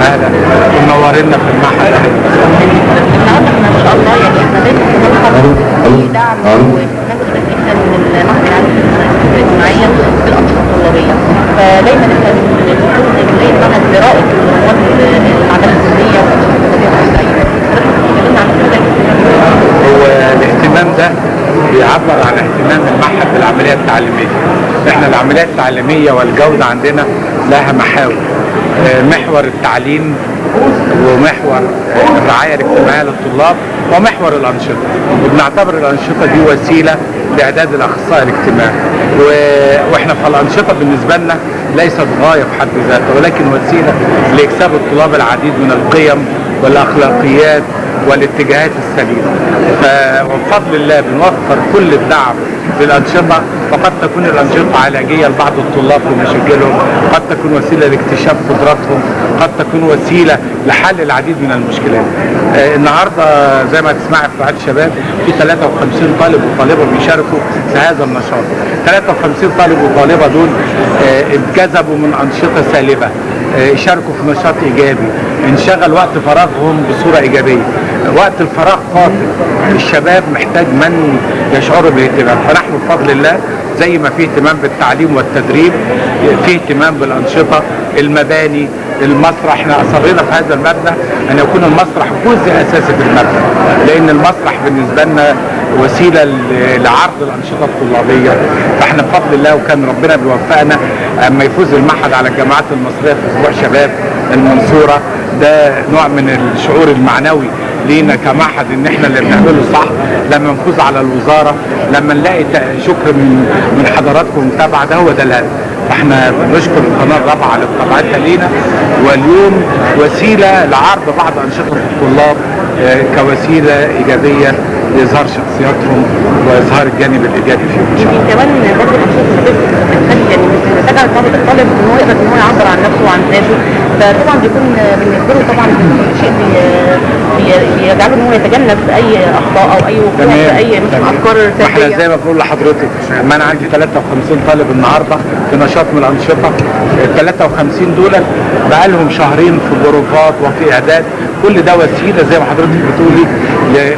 اهلا ومنورينا في المعهد. النهارده احنا ان شاء الله يعني احنا دايما بنلقى دعم واهتمام كبير جدا من المعهد العالي للخدمات الاجتماعية في الانشطة الطلابيه، فدايما احنا بنكون بنلاقي المعهد رائد في رواد الاعمال الفنية والانشطه الطلابيه والتعليمية. حضرتك اتكلمنا عن كده. هو الاهتمام ده بيعبر عن اهتمام المعهد بالعملية التعليمية. احنا العملية التعليمية والجودة عندنا لها محاور، محور التعليم ومحور الرعاية الاجتماعية للطلاب ومحور الانشطة، وبنعتبر الانشطة دي وسيلة لاعداد الاخصائي الاجتماعي. واحنا في الانشطة بالنسبة لنا ليست غاية في حد ذاتها، ولكن وسيلة لاكساب الطلاب العديد من القيم والاخلاقيات والاتجاهات السليمة. فبفضل الله بنوفر كل الدعم للانشطه، وقد تكون الانشطة علاجية لبعض الطلاب في مشاكلهم، قد تكون وسيلة لاكتشاف قدراتهم، قد تكون وسيلة لحل العديد من المشكلات. النهارده زي ما تسمعي في رعاية الشباب في 53 طالب وطالبه بيشاركوا في هذا النشاط. 53 طالب وطالبه دول اتجذبوا من انشطة سالبه، شاركوا في نشاط ايجابي، انشغل وقت فراغهم بصورة ايجابية. وقت الفراغ قاتل، الشباب محتاج من يشعر بالاهتمام، فنحن بفضل الله زي ما في اهتمام بالتعليم والتدريب في اهتمام بالانشطه، المباني، المسرح. احنا اصرينا في هذا المبنى ان يكون المسرح جزء اساسي في المبنى، لان المسرح بالنسبة لنا وسيلة لعرض الانشطة الطلابيه. فاحنا بفضل الله وكان ربنا بيوفقنا اما يفوز المعهد على الجامعات المصرية في اسبوع شباب المنصورة، ده نوع من الشعور المعنوي لينا كمعهد ان احنا اللي بنعمله صح. لما نفوز على الوزارة، لما نلاقي شكر من حضراتكم متابعه، ده هو ده الهدف. فاحنا بنشكر القناة الرابعة على متابعتها لينا، واليوم وسيلة لعرض بعض انشطة الطلاب كوسيلة ايجابية لاظهار شخصياتهم واظهار الجانب الايجابي فيهم ان شاء الله. كمان برضه الانشطة الطلابيه بتخلي يعني بتشجع الطالب ان هو يقدر ان هو يعبر عن نفسه وعن ذاته، فطبعا بيكون بالنسبة له طبعا شيء بيجعله ان هو يتجنب اي اخطاء او اي وقوع في اي مثلا افكار سلبية. احنا زي ما بقول لحضرتك، ما انا عندي 53 طالب النهارده في نشاط من الانشطة، 53 دول بقى لهم شهرين في بروفات وفي اعداد، كل ده وسيلة زي ما حضرتك بتقولي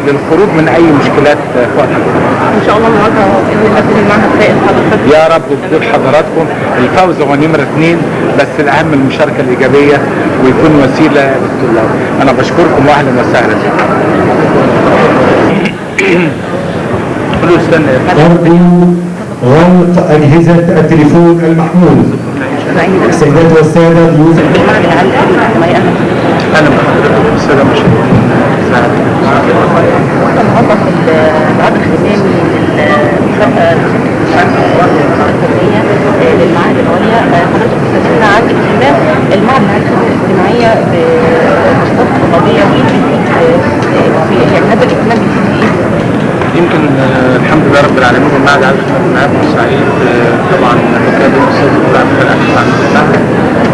للخروج من اي مشكلات في وقت الفراغ. ان شاء الله النهارده باذن الله يكون المعهد فائز حضرتك. يا رب بجود حضراتكم الفوز هو نمره 2، بس الاهم المشاركة الايجابية ويكون وسيلة للطلاب. انا بشكركم واهلا وسهلا بكم. غلق أجهزة التليفون المحمول. السيدات والسادة ضيوف المعهد العالي للاجتماعية، اهلا بحضراتكم السادة المشاهدين. واحنا النهارده في العرض الختامي للمشاركة الفنية للمعاهد العليا، حضرتك بتسالنا عن اهتمام المعهد العالي للخدمة الاجتماعية بالنشاطات الطلابيه، وايه بيفيد يعني هذا الاهتمام بيفيد ايه؟ يمكن الحمد لله رب العالمين المعهد العالي للخدمات الاجتماعية بورسعيد طبعا بقيادة الاستاذ دكتور عبد الفتاح عبد المعهد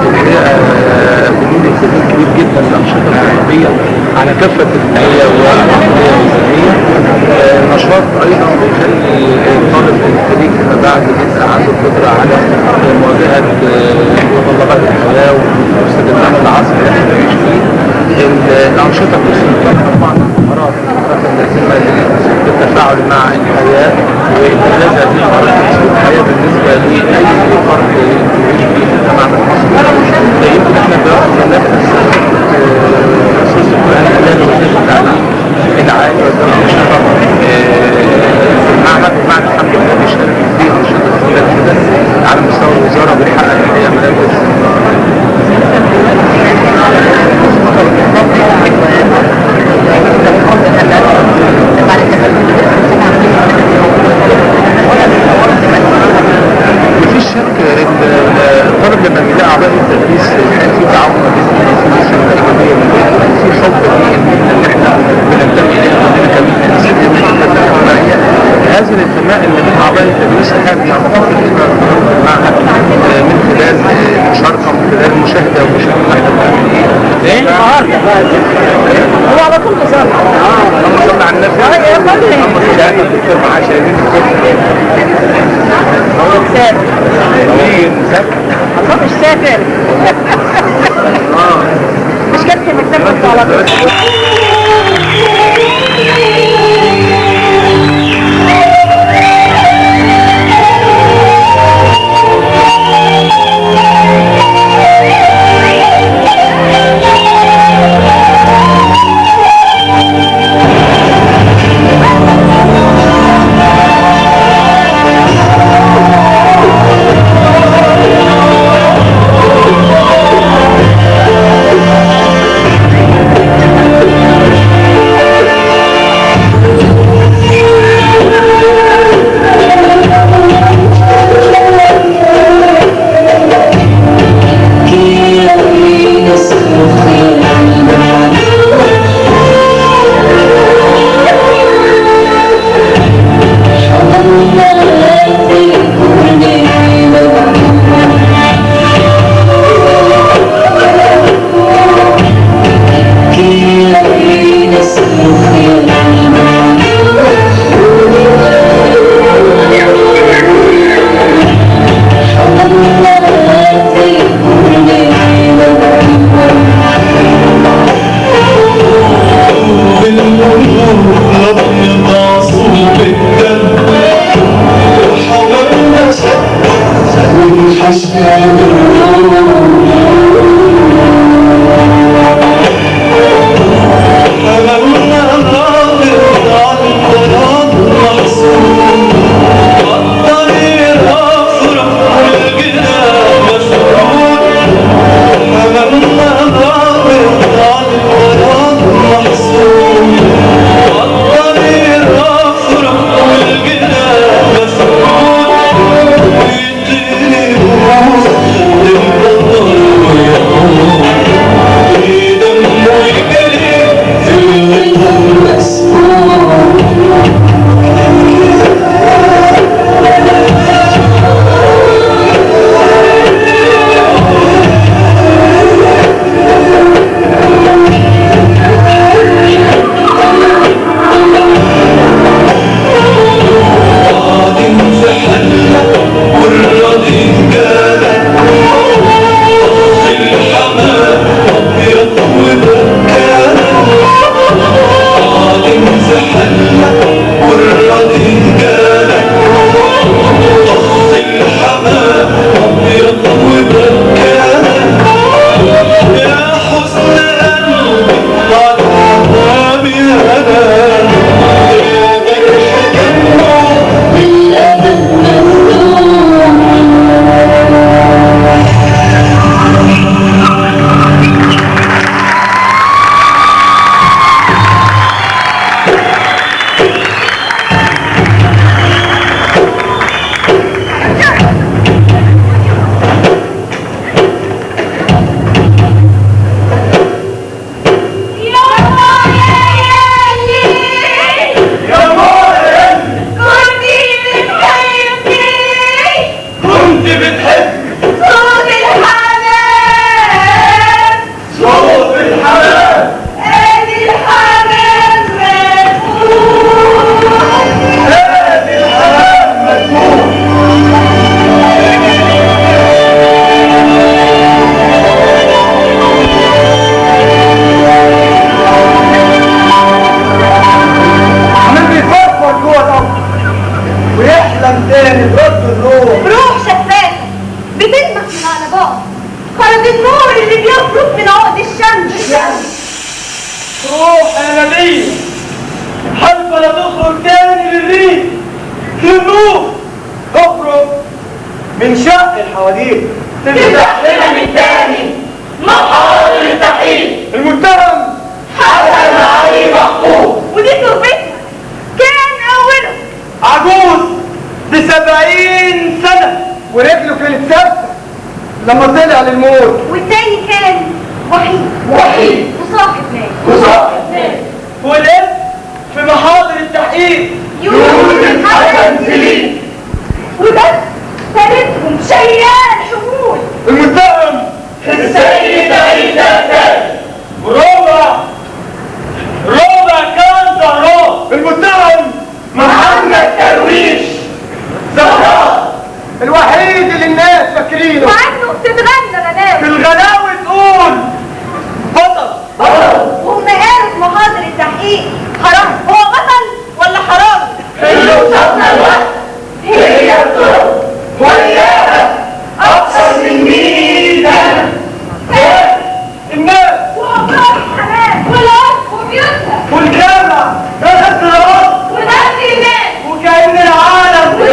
الحقيقة بنولي اهتمام كبير جدا بالانشطه الطلابيه على كافة العلمية والعقلية والذهنية. نشاط ايضا بيخلي الطالب الخريج فيما بعد بيبقى عنده قدره على مواجهة متطلبات الحياة ومستجدات العصر اللي احنا بنعيش فيه. الانشطة بتوصل طبعا المهارات اللازمة للتفاعل مع الحياة واتخاذ هذه المهارات في الحياة بالنسبة لاي فرد بيعيش في المجتمع المصري. يمكن احنا بننفذ اساس القران الكريم وزير التعليم العالي وزير الانشطة في المعهد، والمعهد الحمد لله بيشارك في انشطة كثيرة جدا على مستوى الوزارة وبيحقق الحقيقة مراكز. مفيش شك ان الطالب لما بيلاقي اعضاء التدريس في تعاون ما بين الناس الاجنبية في حب في المهنة اللي احنا بننتمي اليها كلنا كمهنه الاجتماعية. هذا الانتماء اللي من اعضاء التدريس احنا بينتقل الى المعهد من خلال المشاركة ومن خلال المشاهدة ومشاهدة احنا بنعمل ايه. النهارده هو على طول بيصلي. اللهم صل على النبي. اللهم الدكتور معاه شايلين هو مسافر. مين مسافر؟ هو مش سافر. مش كانت في المكتب على طول. عجوز ب70 سنة ورجله كانت ثابتة. لما طلع للموت. والتاني كان وحيد وحيد وصاحب ناس وصاحب ناس. والاسم في محاضر التحقيق يوسف حسن سليم. وبس ثالثهم شيال حمول المتهم السيد عيسى الثاني. والرابع كان زهران المتهم محمد درويش زهران الوحيد اللي الناس فاكرينه وعنه بتتغنى غناوي في الغناوي تقول بطل بطل. وهم قالوا في محاضر التحقيق حرام، هو بطل ولا حرام؟ اللي وصلنا الوقت هي الطرق وياها أكثر من 100 سنة. الناس وأبراج الحمام والأرض وبيوتها والجامع رأس الأرض ونفس الناس وكأن العالم ما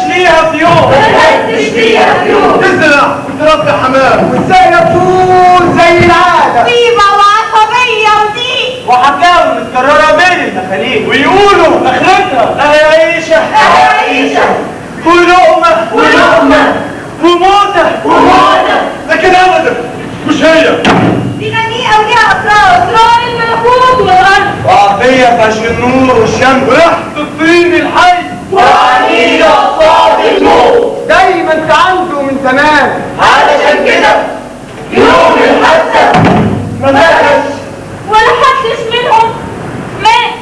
ليها في يوم تزرع وتربي حمام والساقية تطول زي العادة. طيبة وعصبية وضيق وحكاوي متكررة بين المخاليق ويقولوا آخرتها أهي عيشة أهي عيشة ولقمة ولقمة وموتة وموتة. لكن أبدا مش هي دي غنيئة وليها أسرار، أسرار الملكوت والأرض وعافية في النور والشمس وريحة الطين الحي وعنيدة صعب الموت. دايما انت عنده من زمان علشان كده يوم الحادثة ما ماتش ولا حدش منهم مات.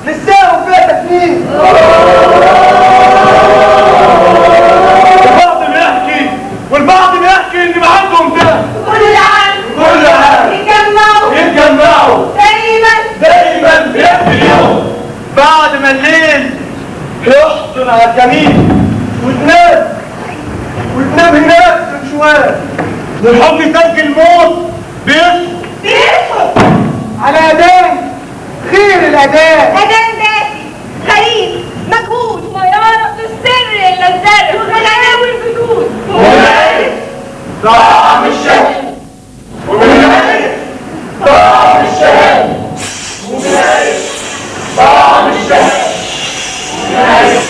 لساهم فيها تسنين. البعض بيحكي والبعض بيحكي ان معاكم ده كل عام كل عام يتجمعوا دايما دايما بيحكي اليوم بعد ما الليل يحضن على الجميل وتنام وتنام هناك من شوية. والحب ترك الموت بيصحوا على أذان غير الأذان، أذان دافي غريب مجهول ما يعرف السر إلا الزرع والغناوي الجدود والعرف طعم الشهد والعرف طعم الشهد والعرف طعم الشهد والعرف.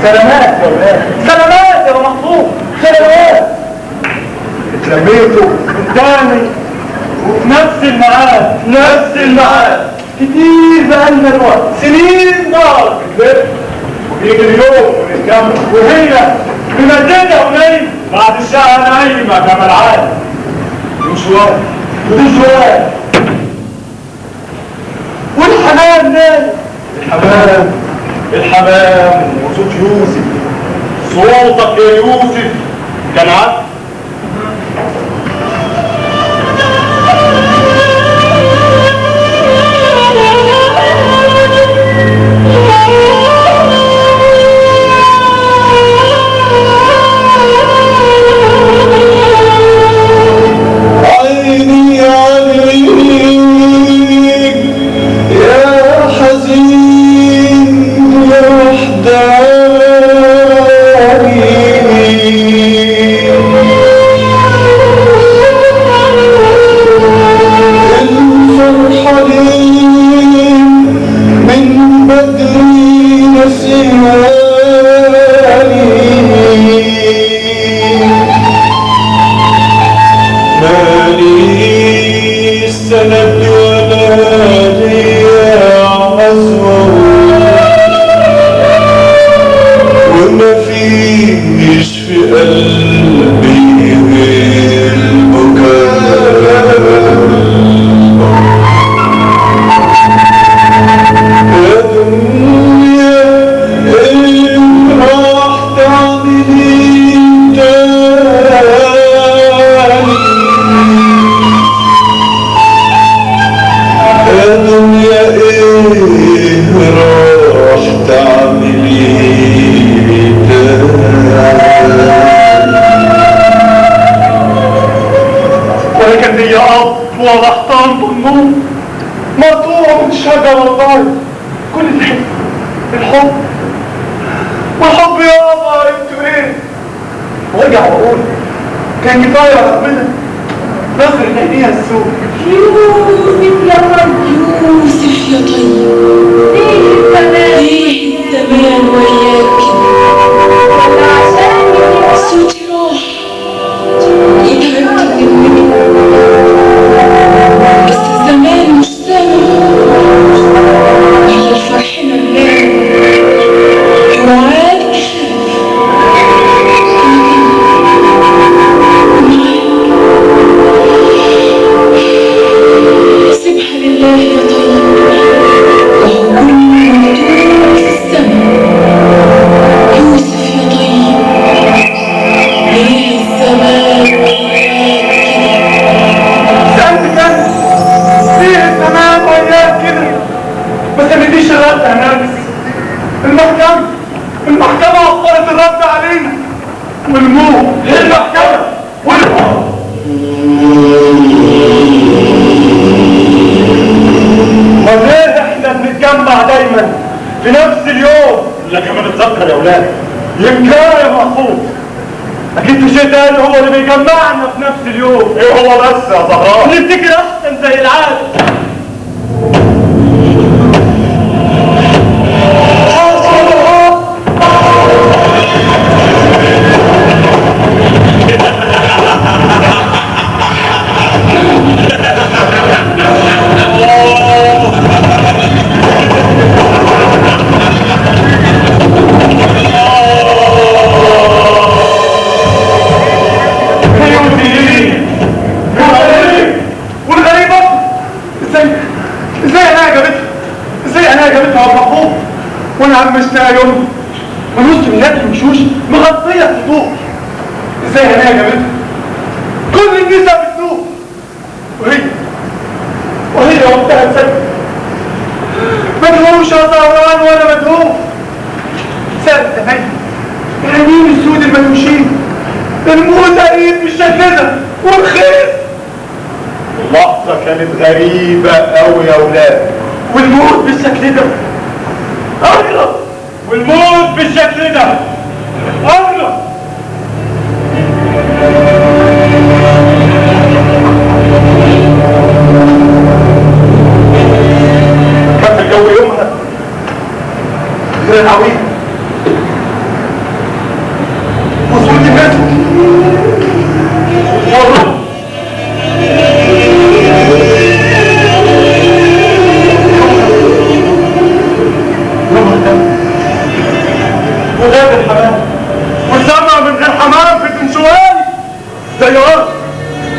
سلامات يا ولاد، سلامات يا محفوظ، سلامات. اتلميتوا قدامي وفي نفس الميعاد، نفس الميعاد. كتير بقالنا الوقت، سنين نار بتلف وبيجي اليوم ونتجمع وهي بمزيدها ونايم بعد الشقة نايمة كما العادة. وشوية وشوية والحمام نايم. الحمام الحمام وصوت يوسف، صوتك يا يوسف كان عبد. عيني عليك يا حزين يا وحداني، الفرحة ليه من بدري نسياني، مالي السند ولا ليا عزوة، وما فيش في قلبي غير البكاء. يا دنيا إيه راح تعملي تاني؟ يا دنيا إيه راح تعملي تاني؟ وارجع واقول كان كفاية ربنا نظرة عينيها السوء. يوسف يا طيب، يوسف يا طيب، ليه الزمان وياك كده؟ صوتي راح وتعبت من النوم، بس الزمان مش سامع ولا الفرح ملان. اوعاك تخاف، انا معاك. سيبها لله يا طيب، وهو كل مكتوب في السما. يوسف يا طيب، ليه الزمان وياك كده؟ سألت كان ليه الزمان وياك كده؟ ما سميتيش الرد يا نرجس. المحكمة وفرت الرد علينا، والموت المحكمة والموت. ما ليه احنا بنتجمع دايما في نفس اليوم؟ لكن ما نتذكر يا ولاد، يمكن يا محفوظ اكيد في شيء تاني هو اللي بيجمعنا في نفس اليوم. ايه هو بس يا زهران؟ نفتكر احسن زي العادة. وانا عم مشتاق يوم ونص من نادي المشوش مغطيه السطوح. ازاي انا جابتها؟ كل النساء بتدوق وهي وقتها تصدق. مدهوش يا زهران وانا مدهوش. سألت زمايلي العينين السود المدهوشين، الموت قريب بالشكل ده والخير. اللحظة كانت غريبة قوي يا ولاد، والموت بالشكل ده أغرب، والموت بالشكل ده أغرب. كان الجو يومها غير العويل وصوت الناس والله. وغاب الحمام والسما من غير حمام في الدنشوال زي ارض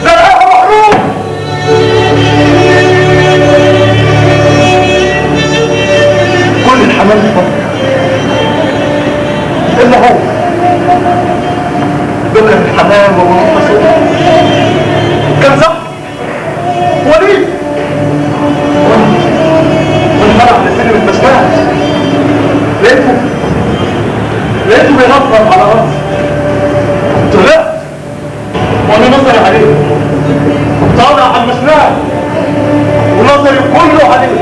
زرعها محروم. كل الحمام اتفضل الا هو، ذكر الحمام وهو صوته كان صح وليد. وانا طالع على سلم المشنقه لقيته بيرفرف على راسي. طلعت وانا نظري عليه، طالع على المشنقه ونظري كله عليه،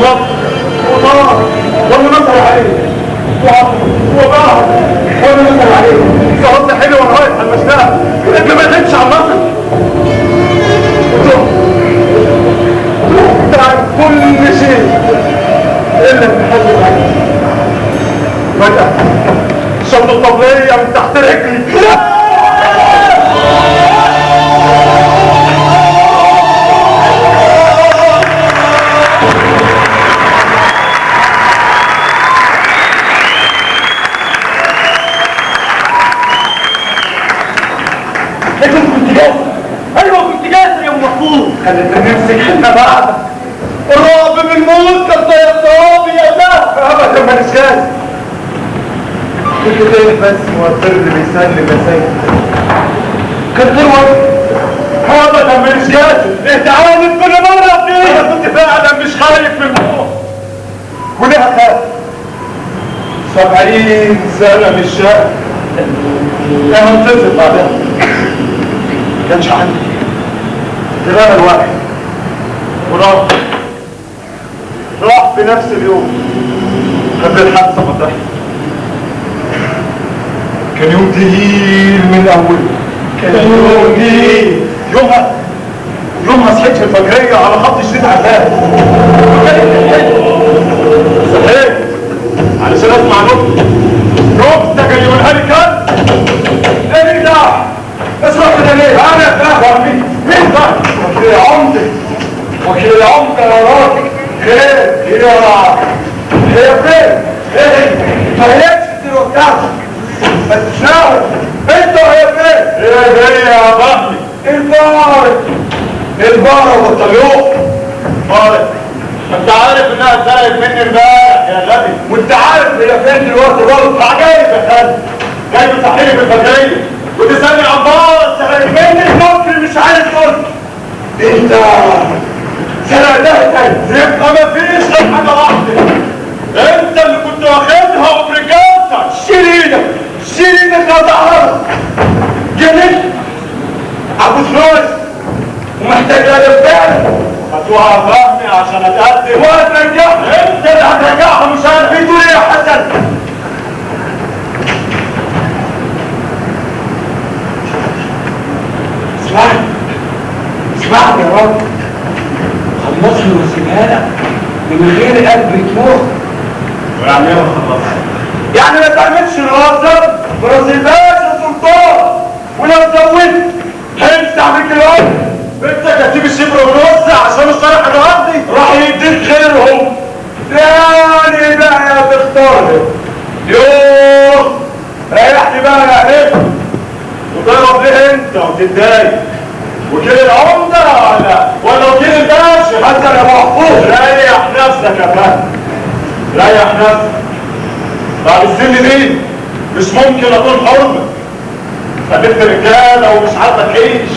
رب وطار وانا نظري عليه، وبعد وانا نظري عليه. صوتي حلو وانا واقف على المشنقه، ما بقتش على النظر. تهت عن كل شيء الا المحل العجيب. فجأة شط الطبلية من تحت رجلي. لكن كنت جاسر، ايوه كنت جاسر يا ام محفوظ. خلينا نمسك حتة بعدك. الرعب من الموت كان زي الصوابي يا ده. ابدا مانيش جاسر، كنت تايه بس والطير اللي بيسلم يا سيد كان غير وجه. ابدا مش جاسر، ليه تعاند كل مرة فيه؟ انا كنت فعلا مش خايف من الموت. وليه اخاف؟ 70 سنة من الشقة انا انتصر بعدها. ما كانش عندي غير انا الواحد، وراح في نفس اليوم قبل الحادثة ما تحصل. كان يوم تقيل من اوله، كان يوم تقيل. يومها صحيت في الفجريه على خط شريط عذاب. صحيت علشان اسمع نكتة، نكتة كان يقولها لي كلب. ايه ده؟ اسمع كده ليه؟ انا ده مين ده؟ وكيل العمدة، وكيل العمدة يا راجل. خير خير يا خير فين؟ ايه؟ ما هياش الدروع بتاعتك ما تشاور انت وهي فين؟ ايه هي يا بهلي؟ البارة، البارة والطلوق. بارة؟ ما انت عارف انها اتسرقت مني امبارح يا غبي، وانت عارف هي فين دلوقتي برضه. عجايب يا خالد، جاي بتصحيني في الفجرية وتسألني عن بارة اتسرقت مني. مصري مش عارف تقول انت سرقتها تاني. يبقى مفيش غير حاجة واحدة، انت اللي كنت واخدها وبرجالتك. شيل ايدك، شيل ايدك لو تعرف. جننت ابو فلوس ومحتاج ادب فعلا. هتوقع فهمي عشان اتقدم وهترجعها. انت اللي هترجعها مش انا. بتقول ايه يا حسن؟ اسمعني، اسمعني يا راجل، خلصني واسيبها لك من غير قلب تموت. ويعني ايه ما خلصش؟ يعني ما تعملش راسك براس الباشا سلطان، ولو زودت هيمسح بيك الارض. انت كاتب الشبر ونص عشان الشرح الارضي راح يديك غيرهم. يعني بقى يا تختار. يوه ريحني بقى يا هبل. وتضرب ليه انت وتتضايق؟ وكيل العمدة ولا وكيل الباشا؟ حتى يا محفوظ ريح نفسك يا فندم، ريح نفسك. بعد السن دي مش ممكن اكون حرمك. خلفت رجاله ومش عارفه تعيش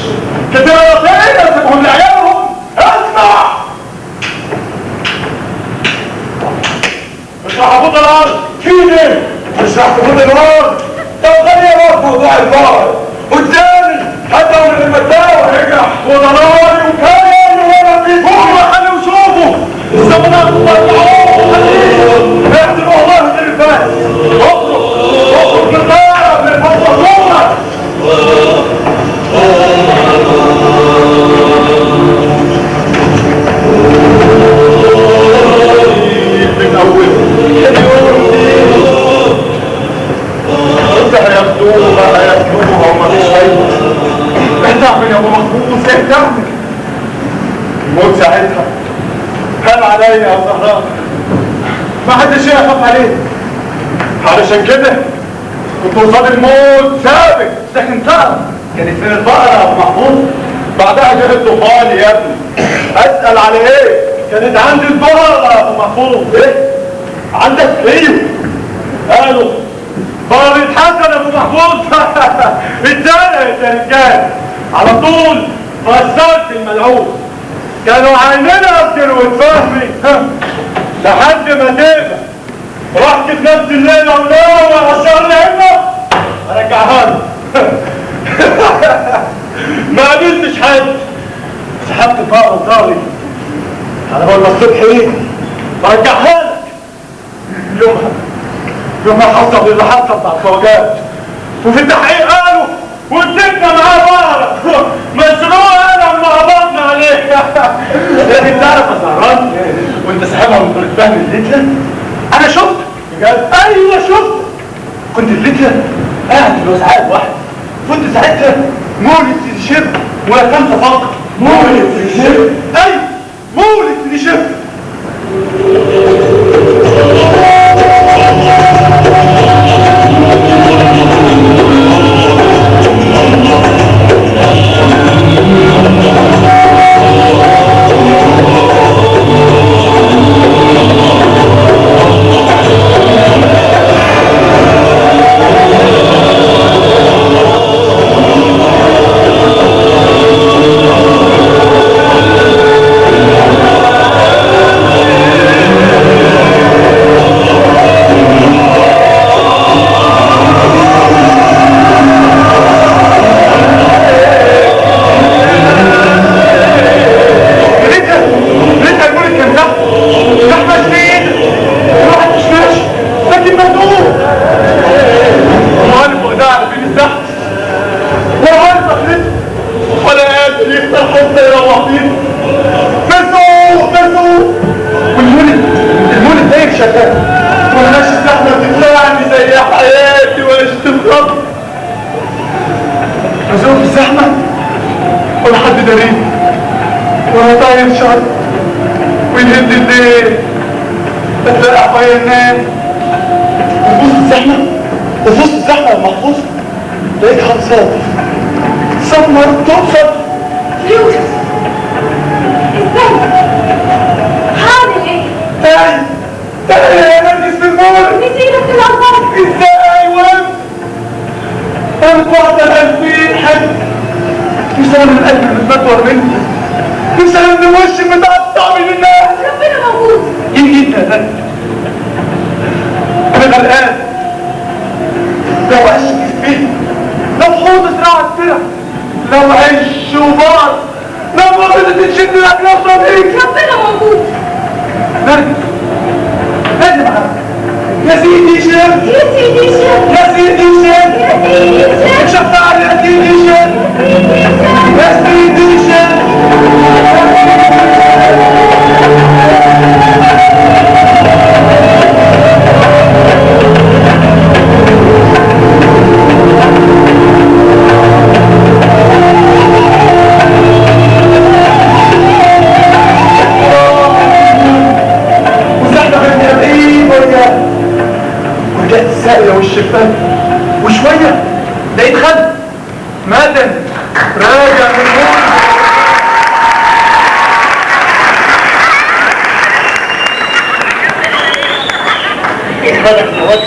كتير، راسين اسيبهم لعيالهم. اسمع، مش راح افوت الارض. في ليه؟ مش راح تفوت الارض. طب خليني اقف موضوع البار قدامي حتى من المتاوى. رجع وضلالي وكان ولا في فوق. خليه وشوفوا الزمن طلعوه. خليه اعدل والله من الفاس. اخرج، اخرج من الغابة من فوق. من أول انت هياخدوها، هياخدوها ومفيش فايدة. ايه تعمل يا ابو محفوظ؟ ايه تعمل؟ الموت ساعتها هان عليا يا زهراء، ما حدش يخاف عليك. علشان كده كنت قصاد الموت ثابت. لكن تعرف كانت فين البقرة يا ابو محفوظ؟ بعدها جه الطوفان يا ابني. اسأل على ايه؟ كانت عندي البقرة يا ابو محفوظ. ايه؟ عندك؟ ايوه. قالوا بقرة حسن يا ابو محفوظ. اتزنقت يا رجال على طول. فسرت الملعون. كانوا عيننا ابدل وتفهمي لحد ما تقبل. رحت في نفس الليلة وناوي عشان العلمه ارجعها له. ما قابلتش حد. سحبت البقرة وطاري على بال ما الصبح ايه برجعها لك. يومها حصل اللي حصل مع الخواجات، وفي التحقيق قالوا واديتنا معاه بقرة مشروع لما قبضنا عليه. لكن تعرف يا زهران وانت ساحبها من طريق فهمي الليلة، انا شفتك بجد. ايوه شفتك، كنت الليلة قاعد في الوسعات واحد، كنت ساعتها مولد سيدي شبر ولا كام صفقة. مولد سيدي شبر؟ ايوه مولد سيدي شبر. خلصان سمرت تبصر. يوسف ازاي؟ هعمل ايه؟ تاني تاني يا نرجس في المول. نسيتك في الأخبار. ازاي وانت؟ انا واحدة 2000 حد مش انا من القلب المتمتور مني، مش انا من الوش المتقطع من الناس. ربنا موجود. ايه انت يا نرجس؟ انا غرقان. لو عش في لو حوض زراعة الترع، لو عش وبعض، لو مغزة تشد لك لو صديق. ربنا موجود. نرجس لازم اعرف. يا سيدي شيخ، يا سيدي شيخ، يا سيدي شيخ، يا سيدي شيخ، شفعني يا سيدي شيخ، يا سيدي شيخ. الساقية والشفاف وشوية لقيت خد مدن راجع من هون. خدك يا واد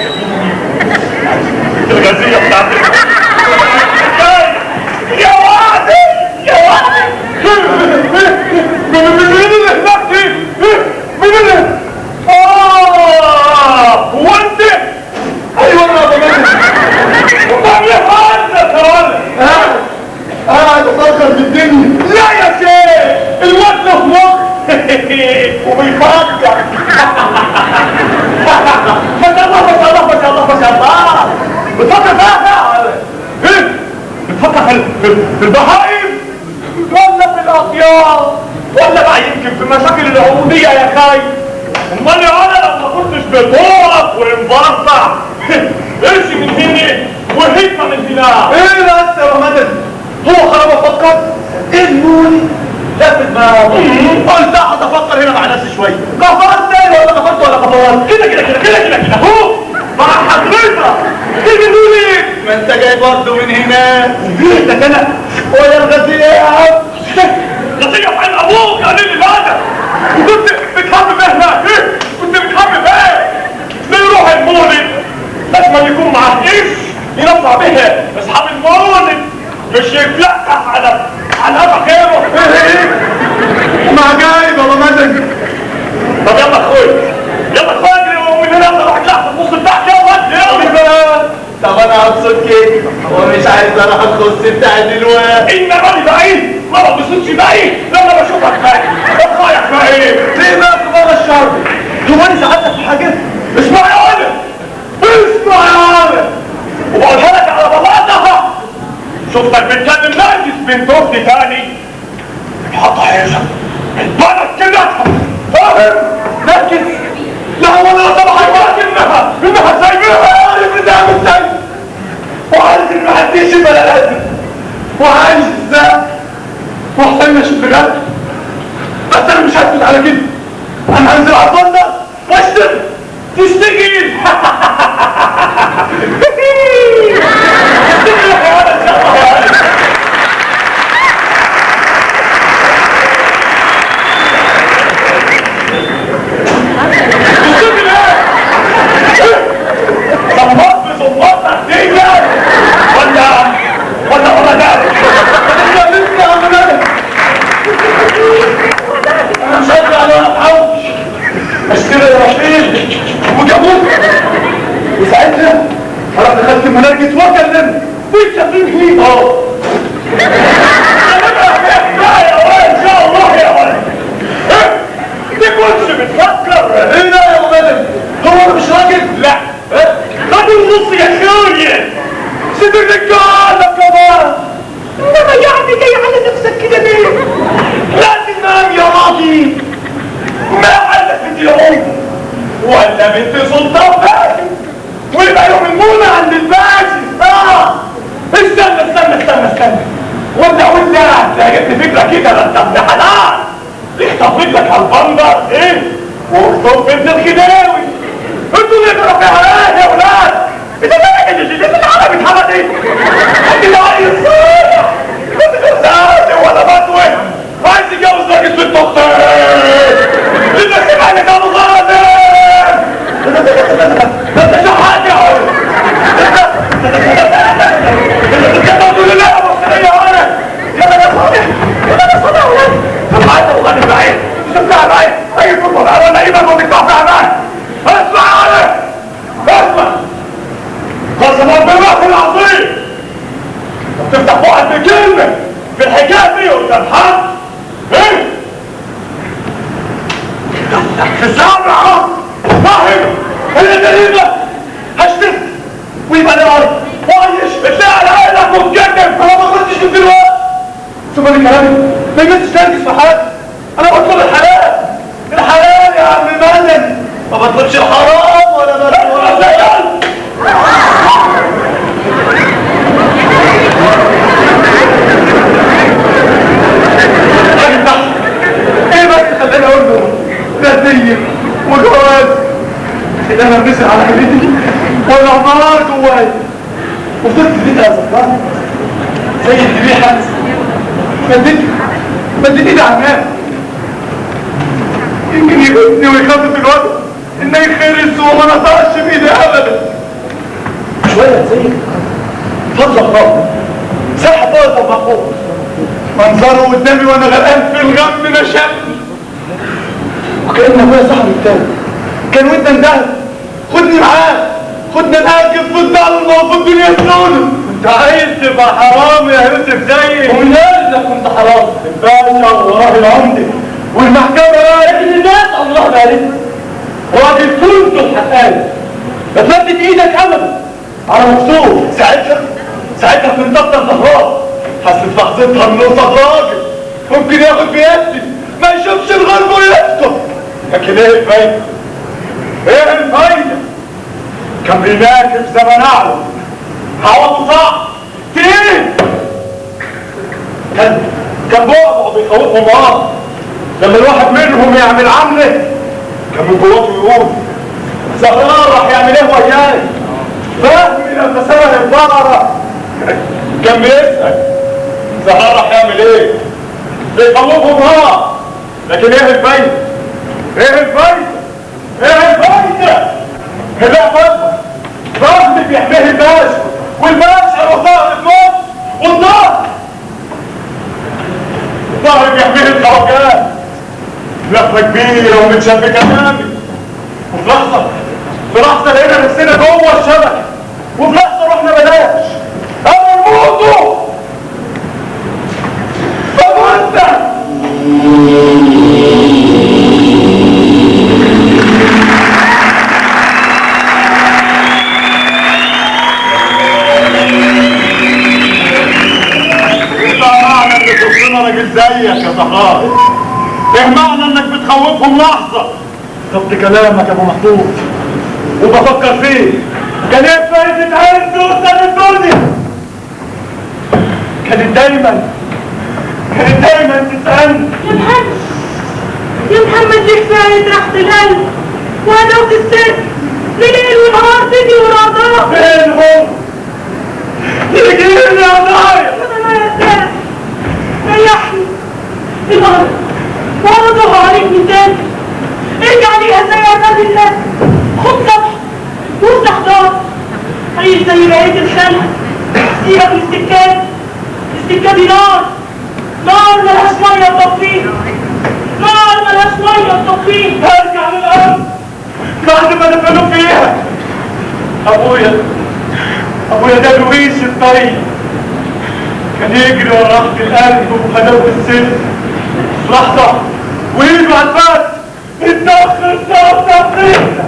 الغزية بتاعتك يا واد يا واد. مين اللي هناك دي؟ مين اللي؟ هو انت؟ ايوه انا يا مدن. طب يا فندم يا ولد قاعد افكر في الدنيا. لا يا شيخ، الواد له مخ وبيفكر. ما شاء الله ما شاء الله ما شاء الله ما شاء الله. بتفكر فيها ايه؟ بتفكر في البهائم ولا في الاطيار ولا بقى يمكن في مشاكل العبودية يا خاي؟ امال يا انا لو ما كنتش بتقف ومبرطع امشي من هنا وهجمه من هنا. ايه بس يا مدد؟ هو خرب افكر؟ ايه المولي؟ لفت دماغي قلت اقعد افكر هنا مع نفسي شوية. كفرت تاني ولا كفرت ولا كفرت؟ كده كده كده كده كده كده اهو مع حضرتك. تيجي تقول ايه؟ ما انت جاي برضه من هنا. انت انا ولا الغزيه يا عم؟ غزية في عين ابوك قال لي بعدك. وكنت بتحب ايه؟ كنت بتحب ايه؟ ليه يروح المولد؟ لازم يكون معاه قرش ينفع بها اصحاب المولد، مش يتلقح على قفا خيره. ايه ما جايب يا مدن. طب يلا اخويا، يلا اخويا اجري ومن هنا، يلا روح اطلع في النص بتاعك. يلا يلا. طب انا هبسط كده ومش عايز اروح الخص بتاعي دلوقتي. انما انا بعيد ما ببسطش بعيد لما بشوفك فاهم. رايح فاهم ليه بقى في بره الشر؟ هو انا ساعدتك في حاجة؟ اسمع يا ولد، اسمع يا ولد، وبقولها لك على بلاطها. شفتك بتكلم نرجس بنت اختي تاني، اتحط عيشك البلد كده. فاهم؟ نرجس؟ لا هو انا طبعا عارف انها سايبها. عارف انها مش سايبها، وعارف ان محدش بلا لازم، وعايش ازاي وحسين مش بجد. بس انا مش هسكت على كده، انا هنزل على البندر واشتغل. تشتغل؟ تشتغل يا ولد ان شاء الله يا ولد. تشتغل ايه؟ ظبط بظبطك دي ولا ولا ولا ده؟ انا لسه يا مدد. انا مش قادر على احوش اشتري رحيل وجابوك، وساعتها هروح دخلت المنرجس واكلمه ويتشافين فيه. اه لا يا ولد ان شاء الله يا ولد. ما تكونش بتفكر. ايه ده يا مدد؟ هو انا مش راجل؟ لا راجل ونص يا اخويا. سيب الرجالة كمان. انما يعني جاي على نفسك كده ليه؟ لا تنام يا راجل. ما عندك بنت العمر ولا بنت سلطان باشا، ويبقى يوم المولى عند الباشا. استنى استنى استنى استنى، وانت وانت جبت فكرة كده. ده انت ابن حلال، اخطف رجلك على البندر ايه واخطف بنت الخداوي. انتوا اللي فيها ايه يا ولاد؟ انت العربي اتحمد ايه؟ انت شوف انا كلامي ما يمسش نرجس في حاجة. انا بطلب الحلال، الحلال يا عم مدني، ما بطلبش الحرام ولا بطلب ولا. ايه بس خلاني اقول له ده زيك وجواز اللي انا بنسأل على حبيبتي ولا نار جوايا. وفضلت في ايدي ازقها زي الذبيحة، مديت ايدي على الناس يمكن يغثني ويخفف الوقت انه يخرس وما نطقش بايدي ابدا. شوية زيك فضل الله ساحة طاقة مخوف منظره قدامي وانا غرقان في الغم نشأني، وكأن ابويا صاحبي التاني كان ودنا ندهب، خدني معاه، خدنا نهاجم في الضلمة وفي الدنيا السوداء. انت عايز تبقى حرام يا يوسف زيي؟ ومن قال كنت حرام؟ الباشا وراه العمدة والمحكمة، لكن الناس الله بارك راجل كنت الحقاني ما تمدت ايدك ابدا على مكسور. ساعتها كنت افضل زهراء، حسيت لحظتها انه قصاد راجل ممكن ياخد بيدي ما يشوفش الغرب ويسكت. لكن ايه الفايدة؟ ايه الفايدة؟ كان بيناكب زمن اعلى عوضه صعب تقيل، كان بعبع بيخوفهم. لما الواحد منهم يعمل عمله كان من جواته يقول زهران راح يعمل ايه وياي؟ فهمي لما سرق البقرة كان بيسأل زهران راح يعمل ايه؟ بيخوفهم. لكن ايه الفايدة؟ ايه الفايدة؟ ايه الفايدة؟ لا فضل بيحميه الباشا، والباشا والظهر في مصر، والظهر الظهر بيحميه الخواجات. لفه كبيرة ومتشبكه جامد، وفي لحظة في لحظة لقينا نفسنا جوه الشبكة، وفي لحظة رحنا بلاش. انا نموتوا. طب وانت؟ راجل زيك يا زهران، ايه معنى انك بتخوفهم لحظة؟ طب كلامك يا ابو محفوظ وبفكر فيه. كان ايه فايدة عز قدام الدنيا؟ كانت دايما تسألني يا محمد يا محمد، دي كفاية راحة القلب وهدوء السر ليل ونهار تجي ورا. فين هم؟ يجيني يا ضايع ريحني الارض وعرضها عليك من تاني، ارجع ليها زي عباد الناس، خد صفحة وافتح دار، عيش زي بقية الخلق، سيبك من السكات، السكة دي نار، نار ملهاش مية تطفيها، نار ملهاش مية تطفيها. هرجع للارض بعد ما دفنوا فيها. ابويا ده لويس الطريق كان يجري ورا راحة القلب وهدوء السن. في لحظة وإيده على الفاس اتدخل تفخيخة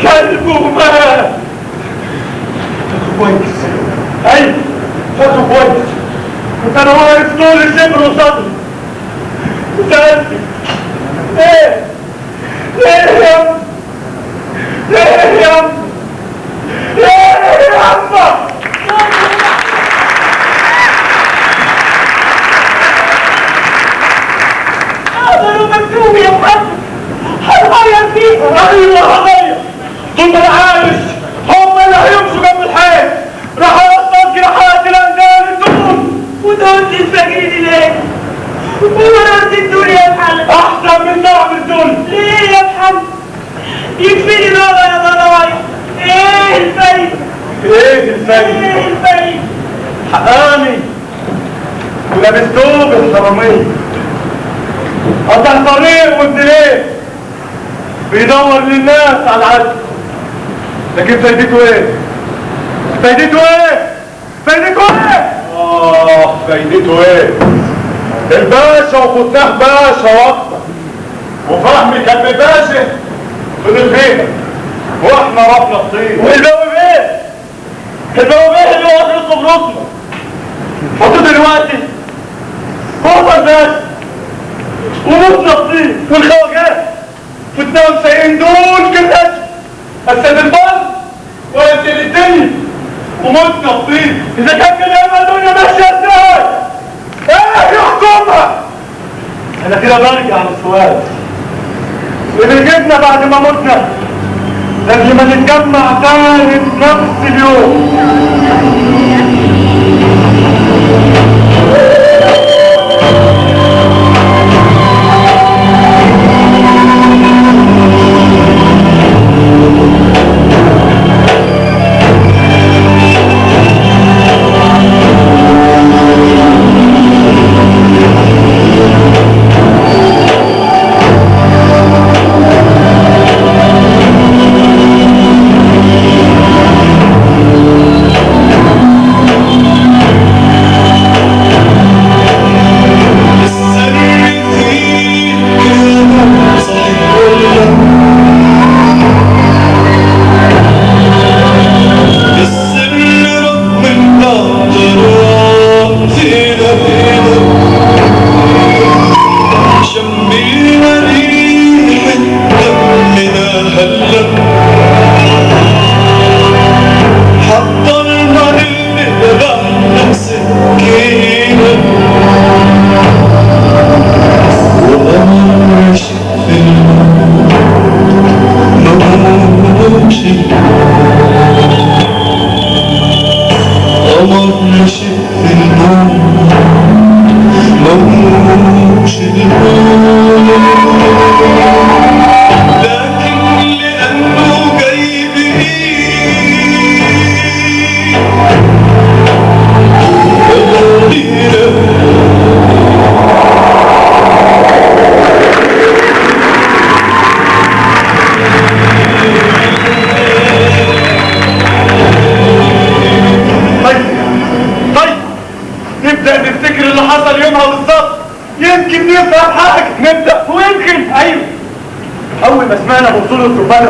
كلبه مات. فاكره كويس، أيوه فاكره كويس، كنت أنا واقف طول الشبر وصدري وسألت إيه؟ إيه يا أم؟ إيه يا أم؟ إيه يا أمك؟ مكتوب يا محمد هتغير فيه. ايوه هغير، طول ما انا عايش هم اللي هيمشوا جنب الحيط، راح اوصل جراحات الاندال الدول وتقول لي الفجر ليه؟ ومررت الدنيا يا محمد احسن من نعم الدنيا. ليه يا محمد؟ يكفيني نار يا ضرايا. ايه الفايدة؟ ايه الفايدة؟ ايه الفايدة؟ حقاني ولابس ثوب الحرامية، قطع طريق وابن ليه بيدور للناس على العدل، لكن فايدته ايه؟ فايدته ايه؟ فايدته ايه؟ فايدته ايه؟ الباشا وفتاح باشا واكتر، وفهمي كان باشا فضل فينا واحنا رحنا الطين. والباوي بيه؟ الباوي بيه اللي هو اخر قبرتنا. وانتوا دلوقتي هو الباشا وموتنا الطين والخواجات و92 دول كده السيد البر ولا سيد الدنيا وموتنا الطين. اذا كان كده يبقى الدنيا ماشية ازاي؟ ايه يحكمها؟ انا كده برجع للسؤال اللي جبنا بعد ما متنا لازم نتجمع تاني في نفس اليوم.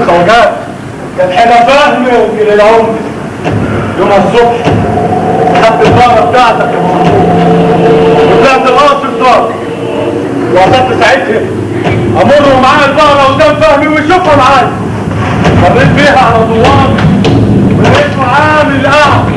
الخواجات كان حاجة فهم وكيل العمر. يومها الصبح خدت البقرة بتاعتك يا محمود وطلعت القصر طار، وقصدت ساعتها امر معايا البقرة قدام فهمي ويشوفها معايا. مريت بيها على دوار ولقيته عامل قعد.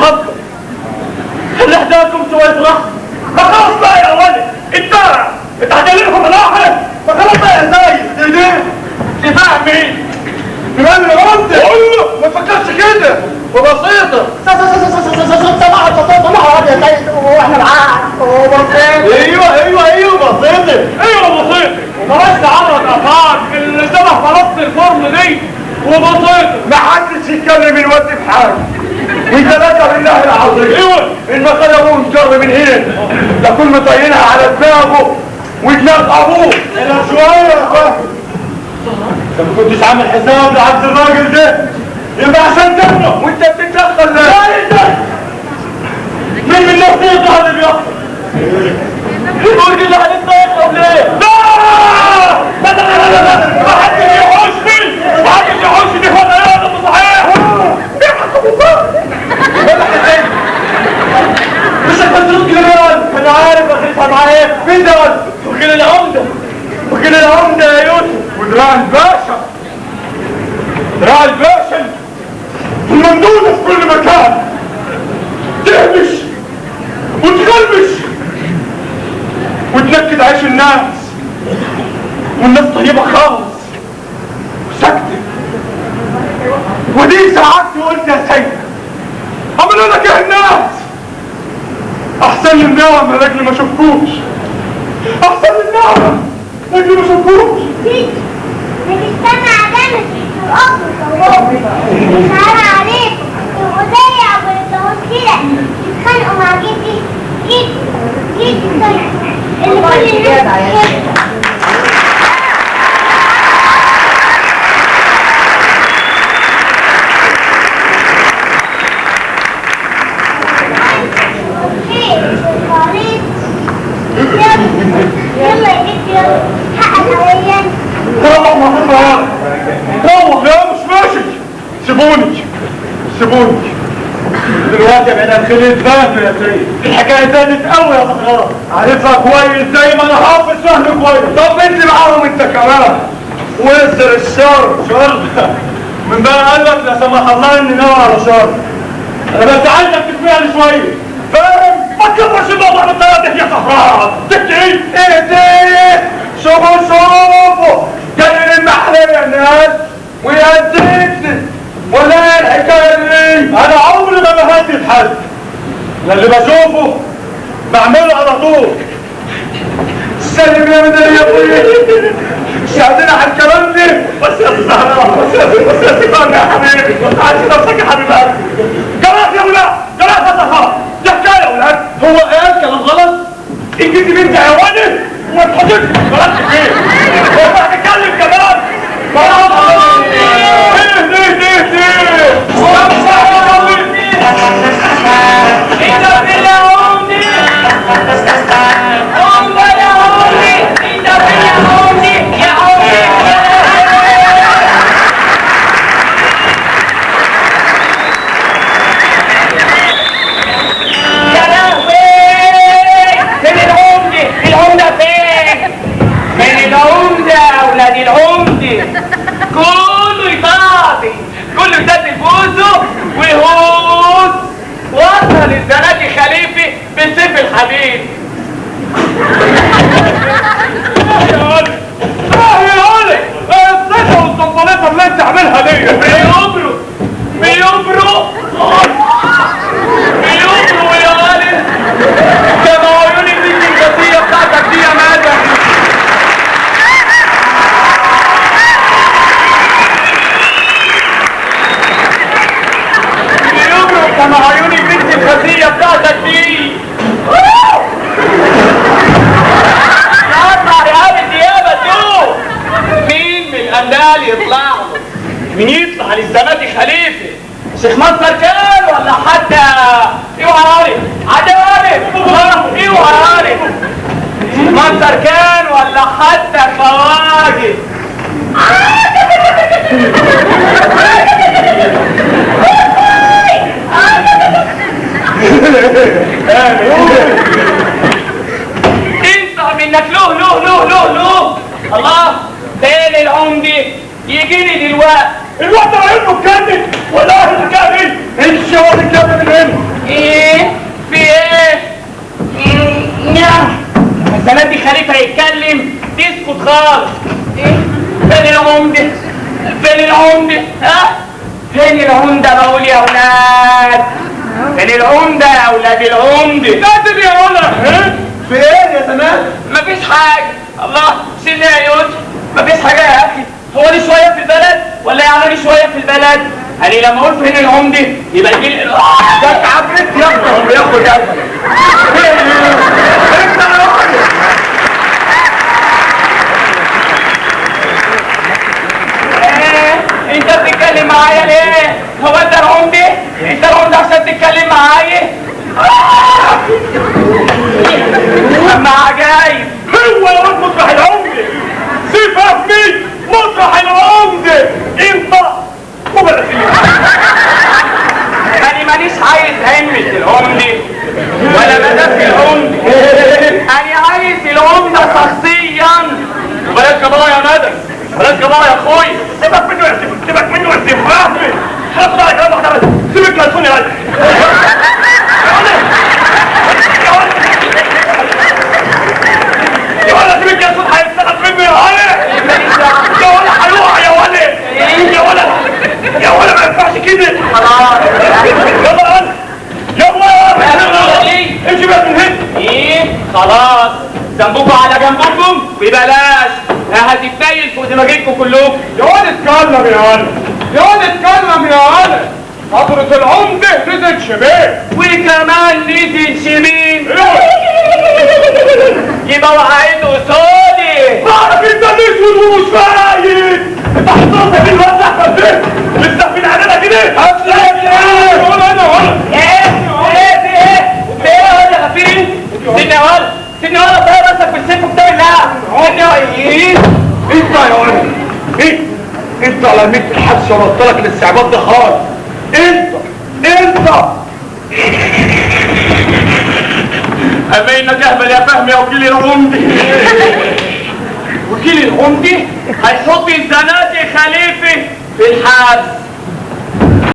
حظكم، خلي حداكم شوية رحمة. ما خلاص بقى يا ولد، انت هتقلقهم ملاحق. ما خلاص بقى يا سيد. ايه دفاع مين؟ دفاع من العمدة. قول له ما تفكرش كده وبسيطة. سماحة يا سيد، واحنا معاك وبسيطة. ايوه ايوه ايوه بسيطة، ايوه بسيطة. وبلاش تعرض افاق اللي شبه بلاطة الفرن دي وبسيطة. ما حدش يتكلم الواد في حاجة. وثلاثة بالله العظيم. ايوه المسألة ابوه مجر من هنا، ده كل مطينها على دماغه ودماغ ابوه. انا شوية يا فهمي، انت ما كنتش عامل حساب لعبد الراجل ده، يبقى عشان تبنه وانت بتتدخل. لا انت مين من الناس دي يطلع اللي بيحصل؟ البرج اللي هنتدخل ليه؟ لا لا لا لا لا، ما حدش يحوشني، ما حدش يحوشني. ولا يا صحيح ولا حسين مش هتفضلوا كده. انا عارف اخرتها معايا. مين ده؟ وكيل العمدة، وكيل العمدة يا يوسف. ودراع الباشا، دراع الباشا المندوده في كل مكان، تهمش وتغلبش وتنكد عيش الناس، والناس طيبة خالص وساكته. ودي ساعدت وقلت يا سيد عملوا لك ايه الناس؟ احسن لي النعمة لاجل ما اشوفكوش، احسن لي النعمة لاجل ما اشوفكوش. بتستنى عدمك الأب والأم مش عارف عليكم تبقوا زي أبو الطاووس كده تتخانقوا مع جدي جدي جدي طيب اللي كل الناس بتحبه. يلا يا جدي يلا، حقك عليا. روح يا روح. لا مش ماشي، سيبوني سيبوني دلوقتي. بقينا نخلي الفهم يا سيد، الحكاية زادت قوي يا سهران. عارفها كويس زي ما انا حافظ فهم كويس. طب انت معاهم انت كمان وزر الشر. شر من بقى قال لك لا سمح الله اني ناوي على شر؟ انا بس عايزك تكفيها شوية، فاهم؟ ما تكبرش الموضوع بالطريقة دي يا سهران. تحكي ايه؟ ايه شوفوا شوفوا جاي يلم عليا الناس ويهددني، ولا الحكاية دي؟ انا عمري ما بهدد حد، انا اللي بشوفه بعمله على طول. سلم يا مدير يا ابويا، شاهدين على الكلام ده. بس يا سهران، بس يا بس يا سيدي يا حبيبي، ما تزعلش نفسك يا حبيب قلبي. جرات يا ولاد، جرات يا سهران، دي حكاية يا ولاد. هو قال كلام غلط؟ الجد بنت يا ولد وما تحطش غلط فين؟ هو هتتكلم كمان؟ ايه ليه ليه ليه؟ انت فين يا عمدي؟ عمدة يا عمدي، انت فين يا عمدي؟ يا عمدي يا لهوي، فين العمدة؟ العمدة فين؟ فين العمدة يا اولاد العمدة؟ كله يطاطي، كله يسدد بوزه ويهوز. وصل الزناتي خليفة بالسيف الحديد. يا ولد، يا ولد، الصيفه والصنبليطه اللي انت عاملها دي. بيبرق بيبرق بيبرق يا ولد، كما عيون البنت الجدية بتاعتك دي يا مدى. بيبرق كما عيون البنت الخفية بتاعتك دي. يطلع رقاب الديابة تو. مين من الأندال يطلع له؟ مين يطلع للزناتي خليفة؟ شيخ مصر كان ولا حتى اوعى عارف عدالي، اوعى عارف شيخ مصر كان ولا حتى خواجه. انت منك له له له له له. الله، فين العمدة؟ يجيني دلوقتي. الوقت عينه اتجنن ولا اهل الكامل. امشي ورا الكامل من هنا. خليفة يتكلم تسكت خالص. ايه؟ فين العمدة؟ فين العمدة؟ ها؟ فين العمدة بقول يا اولاد؟ فين العمدة يا اولاد العمدة؟ نازل يا ولد. فين يا تمام؟ مفيش حاجة. الله سيبني يا يوسف، مفيش حاجة يا اخي. هو لي شوية في البلد ولا يعني لي شوية في البلد؟ أنا لما أقول فين العمدة يبقى الجيل ده اتعبت ياخد وياخد ياخد. انت يا راجل. ايه انت بتتكلم معايا ليه؟ هو انت العمدة؟ انت العمدة عشان تتكلم معايا؟ اما عجايب. هو يا واد مطرح العمدة. سيب فهمي مطرح العمدة. انت أنا مانيش عايز همة العمدة ولا مدف العمدة، أنا عايز العمدة شخصيا. وبلاش قضايا يا مدد، بلاش قضايا يا أخوي. سيبك منه يا سيبك، سيبك منه يا سيب فهمي. هاخد على كلام واحدة بس. سيبك الكلسون يا ولد. يا ولد يا ولد يا ولد سيب الكلسون هيتسقط منه يا ولد. يا ولد هيقع يا ولد. يا ولد يا ولد ما ينفعش كده. خلاص يلا يا ولد يلا امشي بقى من هنا. ايه خلاص ذنبكم على جنبكم ببلاش، هتتنيل فوق دماغكم كلكم. يا ولد اتكلم يا ولد، يا ولد اتكلم يا ولد. حضرة العمدة نزل شمال وكمان نزل شمال. يبقى وقعته سودي. بعرف انت اسود ومش فايت. انت حضرتك في الواد احمد ده لسه في العدالة كده. ايه ولا انا ولا ايه ايه في ايه في ايه يا واد يا غفير؟ سيبني يا ولد، سيبني يا ولد، طير راسك بالسيف وبتاع. لا سيبني يا ايه انت يا ولد ايه انت لميت الحبس وبطلك للاستعباد ده خالص. انت انت اما انك اهبل يا فهمي يا وكيل العمدة. وكيل العمدة هيحط الزناتي خليفة في الحبس.